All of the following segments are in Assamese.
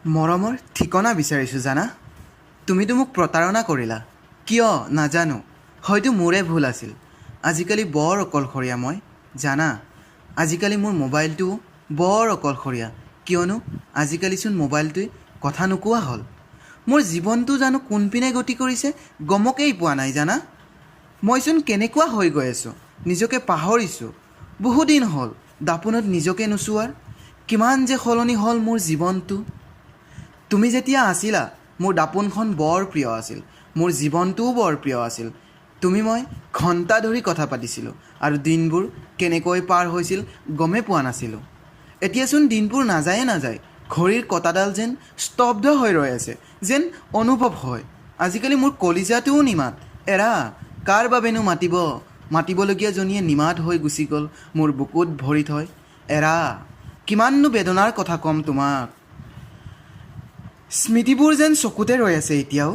মৰমৰ ঠিকনা বিচাৰিছোঁ জানা। তুমিতো মোক প্ৰতাৰণা কৰিলা, কিয় নাজানো, হয়তো মোৰে ভুল আছিল। আজিকালি বৰ অকলশৰীয়া মই জানা। আজিকালি মোৰ মোবাইলটোও বৰ অকলশৰীয়া, কিয়নো আজিকালিচোন মোবাইলটোৱে কথা নোকোৱা হ'ল। মোৰ জীৱনটো জানো কোনপিনে গতি কৰিছে গমকেই পোৱা নাই জানা। মইচোন কেনেকুৱা হৈ গৈ আছোঁ, নিজকে পাহৰিছোঁ। বহুদিন হ'ল দাপোনত নিজকে নোচোৱাৰ। কিমান যে সলনি হ'ল মোৰ জীৱনটো। তুমি যেতিয়া আছিলা মোৰ দাপোনখন বৰ প্ৰিয় আছিল, মোৰ জীৱনটোও বৰ প্ৰিয় আছিল। তুমি মই ঘণ্টা ধৰি কথা পাতিছিলোঁ আৰু দিনবোৰ কেনেকৈ পাৰ হৈছিল গমেই পোৱা নাছিলোঁ। এতিয়াচোন দিনবোৰ নাযায়ে নাযায়, ঘড়ীৰ কটাডাল যেন স্তব্ধ হৈ ৰৈ আছে যেন অনুভৱ হয়। আজিকালি মোৰ কলিজাটোও নিমাত। এৰা, কাৰ বাবেনো মাতিব? মাতিবলগীয়াজনীয়ে নিমাত হৈ গুচি গ'ল মোৰ বুকুত ভৰি থৈ। এৰা, কিমাননো বেদনাৰ কথা ক'ম তোমাক। স্মৃতিবোৰ যেন চকুতে ৰৈ আছে এতিয়াও।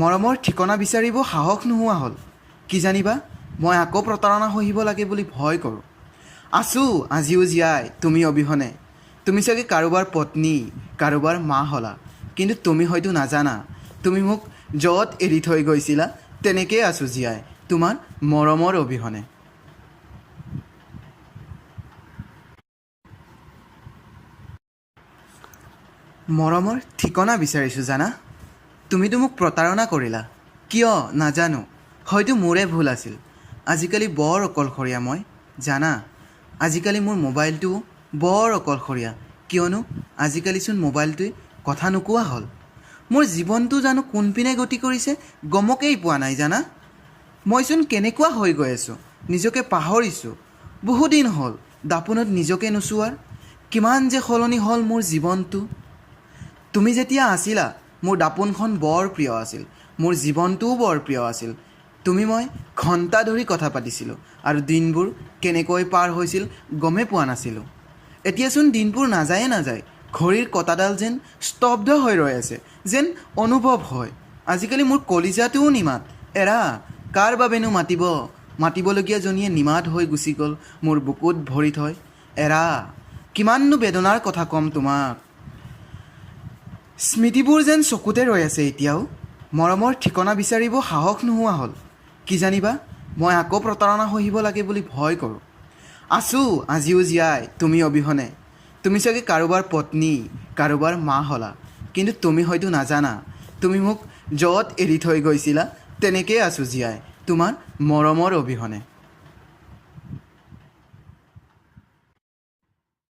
মৰমৰ ঠিকনা বিচাৰিব সাহস নোহোৱা হ'ল। কিজানিবা মই আকৌ প্ৰতাৰণা সহিব লাগে বুলি ভয় কৰোঁ। আছোঁ আজিও জীয়াই তুমি অবিহনে। তুমি চাগে কাৰোবাৰ পত্নী, কাৰোবাৰ মা হ'লা, কিন্তু তুমি হয়তো নাজানা তুমি মোক য'ত এৰি থৈ গৈছিলা তেনেকৈয়ে আছোঁ জীয়াই তোমাৰ মৰমৰ অবিহনে। মৰমৰ ঠিকনা বিচাৰিছোঁ জানা। তুমিতো মোক প্ৰতাৰণা কৰিলা, কিয় নাজানো, হয়তো মোৰে ভুল আছিল। আজিকালি বৰ অকলশৰীয়া মই জানা। আজিকালি মোৰ মোবাইলটোও বৰ অকলশৰীয়া, কিয়নো আজিকালিচোন মোবাইলটোৱে কথা নোকোৱা হ'ল। মোৰ জীৱনটো জানো কোনপিনে গতি কৰিছে গমকেই পোৱা নাই জানা। মইচোন কেনেকুৱা হৈ গৈ আছোঁ, নিজকে পাহৰিছোঁ। বহুদিন হ'ল দাপোনত নিজকে নোচোৱাৰ। কিমান যে সলনি হ'ল মোৰ জীৱনটো। তুমি যেতিয়া আছিলা মোৰ দাপোনখন বৰ প্ৰিয় আছিল, মোৰ জীৱনটোও বৰ প্ৰিয় আছিল। তুমি মই ঘণ্টা ধৰি কথা পাতিছিলোঁ আৰু দিনবোৰ কেনেকৈ পাৰ হৈছিল গমেই পোৱা নাছিলোঁ। এতিয়াচোন দিনবোৰ নাযায়ে নাযায়, ঘড়ীৰ কটাডাল যেন স্তব্ধ হৈ ৰৈ আছে যেন অনুভৱ হয়। আজিকালি মোৰ কলিজাটোও নিমাত। এৰা, কাৰ বাবেনো মাতিব? মাতিবলগীয়াজনীয়ে নিমাত হৈ গুচি গ'ল মোৰ বুকুত ভৰি থৈ। এৰা, কিমাননো বেদনাৰ কথা ক'ম তোমাক। স্মৃতিবোৰ যেন চকুতে ৰৈ আছে এতিয়াও। মৰমৰ ঠিকনা বিচাৰিব সাহস নোহোৱা হ'ল। কিজানিবা মই আকৌ প্ৰতাৰণা সহিব লাগে বুলি ভয় কৰোঁ। আছোঁ আজিও জীয়াই তুমি অবিহনে। তুমি চাগে কাৰোবাৰ পত্নী, কাৰোবাৰ মা হ'লা, কিন্তু তুমি হয়তো নাজানা তুমি মোক য'ত এৰি থৈ গৈছিলা তেনেকৈয়ে আছোঁ জীয়াই তোমাৰ মৰমৰ অবিহনে।